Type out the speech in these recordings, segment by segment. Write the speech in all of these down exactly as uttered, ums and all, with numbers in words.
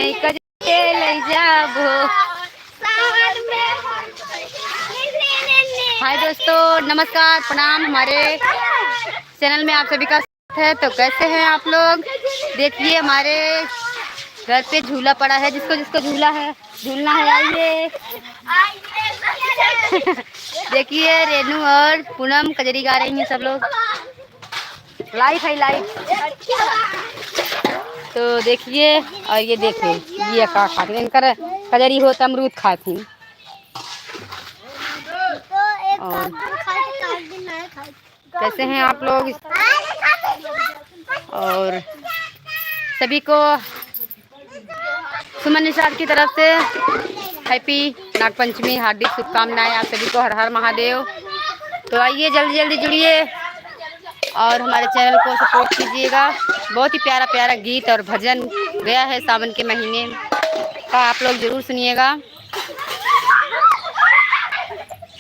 कजरी ले जाबो। हाय दोस्तों, नमस्कार, प्रणाम। हमारे चैनल में आप सभी का स्वागत है। तो कैसे हैं आप लोग? देखिए, हमारे घर पे झूला पड़ा है, जिसको जिसको झूला है, झूलना है, आइए। देखिए, रेनू और पूनम कजरी गा रही हैं सब लोग। लाइव है, लाइव। तो देखिए, और ये देखिए, ये का खात हैं, इनकर कजरी हो त अमरूद खात हैं। और कैसे हैं आप लोग? और सभी को सुमन निषाद की तरफ से हैप्पी नागपंचमी, हार्दिक शुभकामनाएं आप सभी को। हर हर महादेव। तो आइए, जल्दी जल्दी जुड़िए और हमारे चैनल को सपोर्ट कीजिएगा। बहुत ही प्यारा प्यारा गीत और भजन गया है सावन के महीने का, आप लोग जरूर सुनिएगा।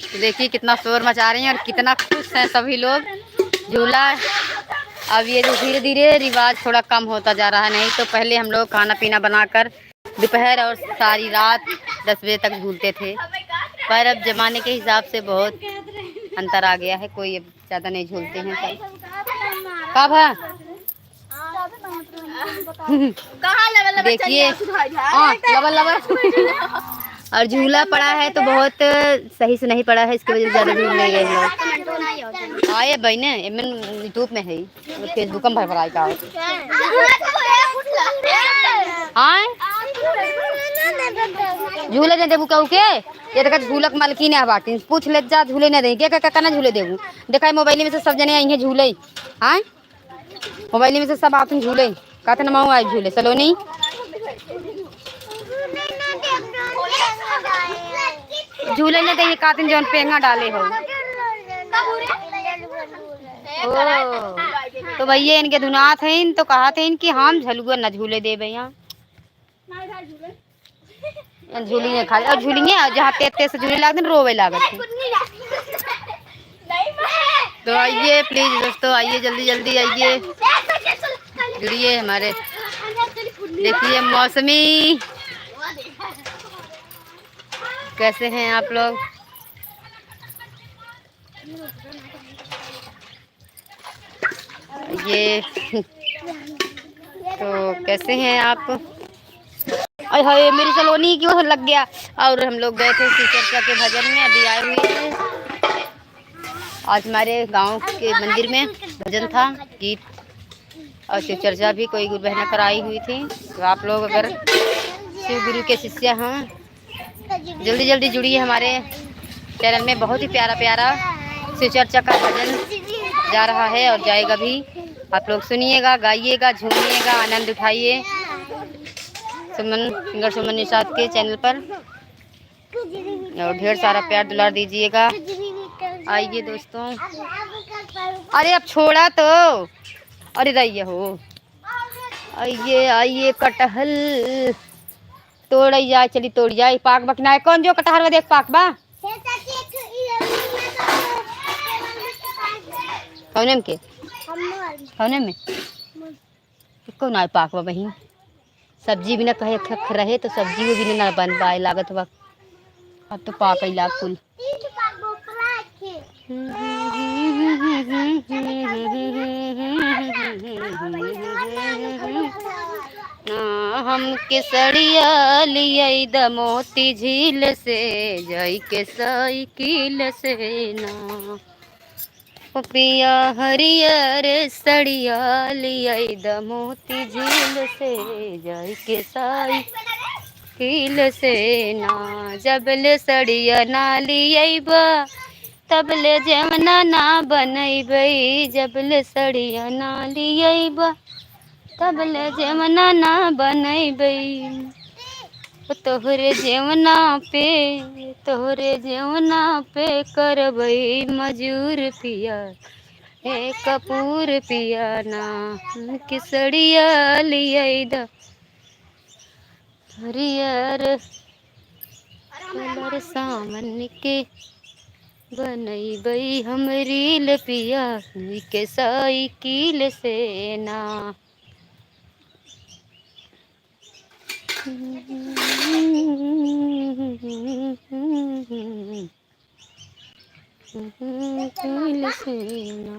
तो देखिए, कितना शोर मचा रही हैं और कितना खुश हैं सभी लोग। झूला, अब ये जो धीरे धीरे रिवाज थोड़ा कम होता जा रहा है, नहीं तो पहले हम लोग खाना पीना बनाकर दोपहर और सारी रात दस बजे तक झूलते थे, पर अब जमाने के हिसाब से बहुत अंतर आ गया है, कोई अब ज्यादा नहीं झूलते हैं सब। का भा? कहाँ लगा लगा देखिए, चलिए, आंसू ढाई ढाई। हाँ, लबा लबा। और झूला पड़ा है तो बहुत सही से नहीं पड़ा है, इसकी वजह से ज्यादा झूल नहीं रहे हैं लोग। आए बहने, एमन YouTube में है, Facebook में भरभराई का। हाँ, झूले ने देबू कहू के? ये देखा, झूलक मालकिन है बाटिन, पूछ ले जा, झूले ने दे के का, का, का ना झूले देबू। देखा, मोबाइल में से सब जने आई हैं झूले। हाँ, मोबाइल में से सब आतन झूले, कहते ना माऊ आई झूले, सलोनी। झूले ने दे, कहते जौन पेंगा डाले हो। ओ, तो भैया इनके दुनात हैं, तो कहत हैं कि हम झलुआ न झूले देबे यहाँ। झूली नहीं खाली, और झूलिए, और जहाँ तेज तेज से झूले लागत हैं, रोवे लागत हैं। तो आइए प्लीज दोस्तों, आइए, जल्दी जल्दी आइए, जुड़िए हमारे। देखिए मौसमी, कैसे हैं आप लोग? ये तो कैसे हैं आप? अरे हाय, मेरी सलोनी क्यों लग गया? और हम लोग गए थे शिव चर्चा के भजन में, अभी आए हुए हैं। आज हमारे गांव के मंदिर में भजन था, गीत और शिव चर्चा भी कोई गुरु बहना कराई हुई थी। तो आप लोग अगर शिव गुरु के शिष्य हैं, जल्दी जल्दी जुड़िए हमारे चैनल में। बहुत ही प्यारा प्यारा शिव चर्चा का भजन जा रहा है और जाएगा भी। आप लोग सुनिएगा, गाइएगा, झूमिएगा, आनंद उठाइए सुमन, सिंगर सुमन निषाद के चैनल पर। और ढेर सारा प्यार दुलार दीजिएगा। आइए दोस्तों, अरे अब छोड़ा तो, अरे रहिए हो, आइए आइए कटहल तोड़ जाए, चली तोड़ जाए। पाक बा कि ना? कौन जो कटहर बा, देख पाक बा। कौने में के? कौने में? एको ना पाक बा बहिन। सब्जी बिना कहे खख रहे तो सब्जी वो बिना ना बन पाए लागत बा। अब तो पाक लाग कुल। ना हम के सड़िया लियाई द मोती झील से, जाई के साइकिल से ना। ओ पिया हरियर सड़िया लियाई द मोती झील से, जाई के साइकिल से ना। जबले सड़िया ना लियाइबा, तबले जेवना ना बनैबै। जबले सड़िया ना लियाइबा, तबले जेवना ना बनैबै। ओ तोहरे जेवना पे, तोहरे जेवना पे करबै मजूर पिया, हे कपूर पिया ना। हमके सड़िया लियाई द हरियर कलर सावन के, बनैबै हम रील पिया, के साइकिल से ना। कोइल से ना।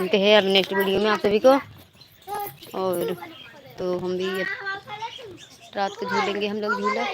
मिलते हैं अब नेक्स्ट वीडियो में आप सभी को। और तो हम भी अब रात को झूलेंगे हम लोग झूला।